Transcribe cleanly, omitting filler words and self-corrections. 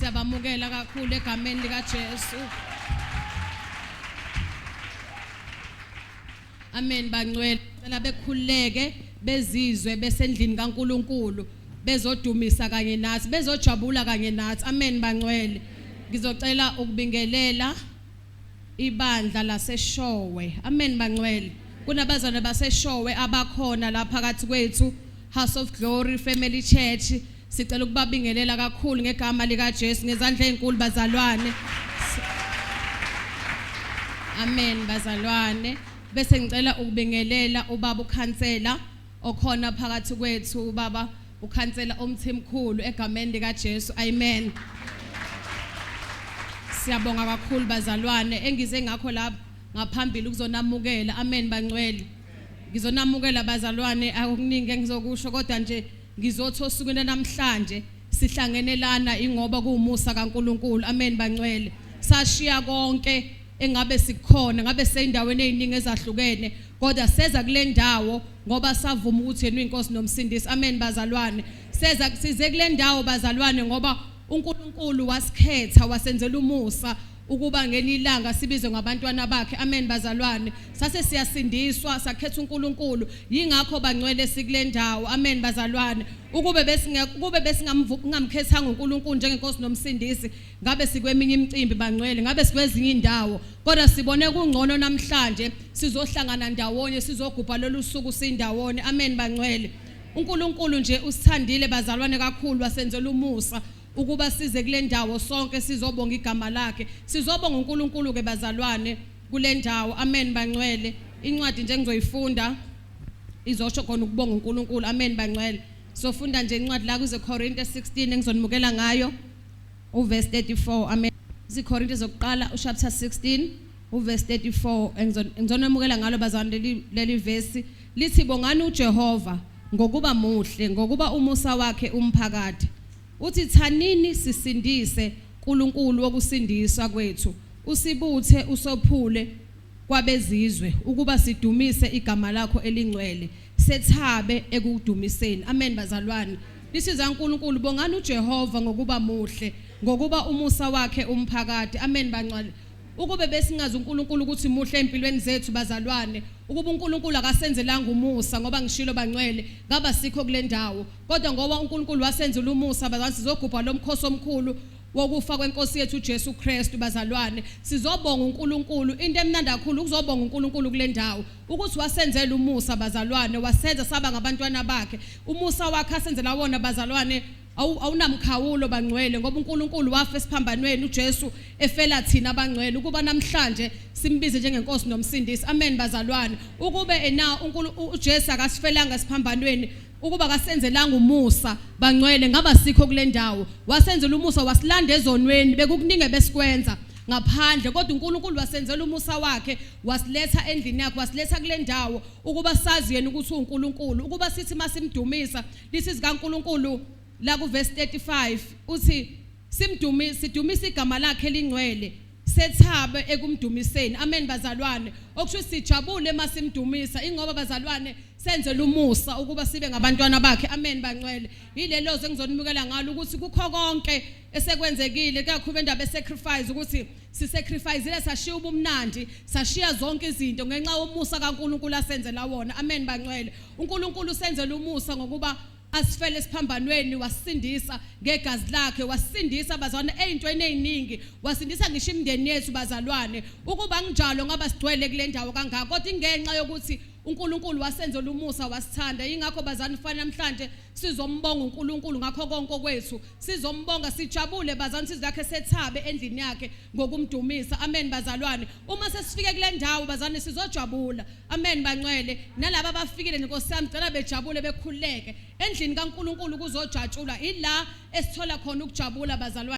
Siyabamukela kakhulu egameni likaJesu. Amen bangcwele. Cela bekhululeke bezizwe besendlini kaNkuluNkulu bezodumisa kanye nathi, bezojabula kanye nathi. Amen bangcwele. Ngizocela ukubingelela ibandla laseShowe. Amen bangcwele. Kunabazalwane baseShowe abakhona la phakathi kwethu, House of Glory Family Church. Sicela ukubabingelela kakhulu ngegama likaJesu ngezandla ezinkulu bazalwane. Amen bazalwane. Bese ngicela ukubingelela ubaba ukhansela okhona phakathi kwethu, ubaba ukhansela omthimkhulu egameni likaJesu. Amen. Siyabonga kakhulu bazalwane engize ngakho lapha ngaphambili ukuzonamukela. Amen bangcwele. Ngizonamukela bazalwane, akukuningi engizokusho kodwa nje ngizothi osukwini namhlanje sihlangene lana ingoba kuwumusa kaNkuluNkulu. Amen bangcwele. Sashiya konke engabe sikukhona, ngabe seyindaweni eziningi ezahlukene, kodwa seza kule ndawo ngoba savuma ukuthi yena uyinkosi nomsindisi. Amen bazalwane. Seza size kule ndawo bazalwane ngoba uNkulunkulu wasikhetha wasenzela umusa ukuba ngelinye ilanga sibizwe ngabantwana bakhe. Amen bazalwane. Sase siyasindiswa, sakhetha uNkulunkulu, yingakho bangcwele sikule ndawo. Amen bazalwane. Ukube besingekho, ukube besingamkhethanga uNkulunkulu njengenkosi nomsindisi, ngabe sikweminye imicimbi bangcwele, ngabe sikwezinye indawo. Kodwa sibone kungcono namhlanje sizohlangana ndawonye, sizogubha lolu suku sindawonye. Amen bangcwele. uNkulunkulu nje usithandile bazalwane kakhulu, wasenzela umusa ukuba size kule ndawo sonke sizobonga igama lakhe. Sizobonga uNkulunkulu ke bazalwane kule ndawo. Amen bangcwele. Incwadi nje engizoyifunda izosho khona ukubonga uNkulunkulu. Amen bangcwele. Sofunda nje incwadi la kuzeKorinte 16 engizonimukela ngayo uverse 34. Amen. IziKorinte zokuqala uchapter 16 uverse 34 engizonamukela ngalo bazalwane leli verse lithi, bongani uJehova ngokuba muhle, ngokuba umusa wakhe umphakade. Uthi, thanini sisindise uNkulunkulu wokusindiswa kwethu, usibuthe usophule kwabezizwe ukuba sidumise igama lakho elingcwele, sethabe ekudumiseni. Amen bazalwane. Lisiza uNkulunkulu, bongani uJehova ngokuba muhle, ngokuba umusa wakhe umphakade. Amen bangcwele. Ukube besingazi uNkulunkulu ukuthi muhle empilweni zethu bazalwane, ukuba uNkulunkulu akasenzelanga umusa, ngoba ngishilo bangcwele, ngaba sikho kule ndawo. Kodwa ngoba uNkulunkulu wasenzela umusa bazalwane, sizogubha lo mkhosi omkhulu wokufa kwenkosi yethu uJesu Kristu bazalwane. Sizobonga uNkulunkulu. Into emnandi kakhulu ukuzobonga uNkulunkulu kule ndawo, ukuthi wasenzela umusa bazalwane, wasenza saba ngabantwana bakhe. Umusa wakhe asenzela wona bazalwane awunamkhawulo bangcwele, ngoba uNkulunkulu wafa esiphambanweni uJesu efela thina abangcwele ukuba namhlanje simbize njengenkosi nomsindisi. Amen bazalwane. Ukube ena uJesu akasifelanga esiphambanweni, ukuba kasenzelanga umusa bangcwele, ngaba sikho kule ndawo. Wasenzela umusa, wasilanda ezonweni, bekukuningi besikwenza ngaphandle, kodwa uNkulunkulu wasenzela umusa wakhe, wasiletha endlini yakhe, wasiletha kule ndawo ukuba sazi yena ukuthi uNkulunkulu, ukuba sithi masimdumisa. Lisizi kaNkulunkulu la ku verse 35 uthi simdumise, sidumisa igama lakhe elingcwele, sethabe ekumdumiseni. Amen bazalwane. Okusho sijabule masimdumisa, ingoba bazalwane senzela umusa ukuba sibe ngabantwana bakhe. Amen bangcwele. Yilelo zwe engizonimukela ngalo ukuthi kukho konke esekwenzekile kakhulu indaba esacrifice, ukuthi sisacrificeile, sashiya ubumnandi, sashiya zonke izinto ngenxa yomusa kaNkulunkulu asenzela wona. Amen bangcwele. uNkulunkulu usenzela umusa ngokuba asifele esiphambanweni, wasindisa ngegazi lakhe, wasindisa bazalwane ey'ntweni ey'ningi, wasindisa ngisho imindeni yethu bazalwane. Ukuba kunjalo ngaba sigcwele kule ndawo kangaka, kodwa ingenxa yokuthi uNkulunkulu wasenzela umusa, wasithanda. Yingakho bazalwane kufanele namhlanje sizombonga uNkulunkulu ngakho konke okwethu, sizombonga sijabule bazalwane, sizakhe sethabe endlini yakhe ngokumdumisa. Amen bazalwane. Uma sesifike kule ndawo bazalwane sizojabula. Amen bangcwele. Nalaba abafikile Nkosi yami, cela bejabule bekhululeke endlini kaNkulunkulu, kuzojatshulwa. Ila esithola khona ukujabula bazalwane.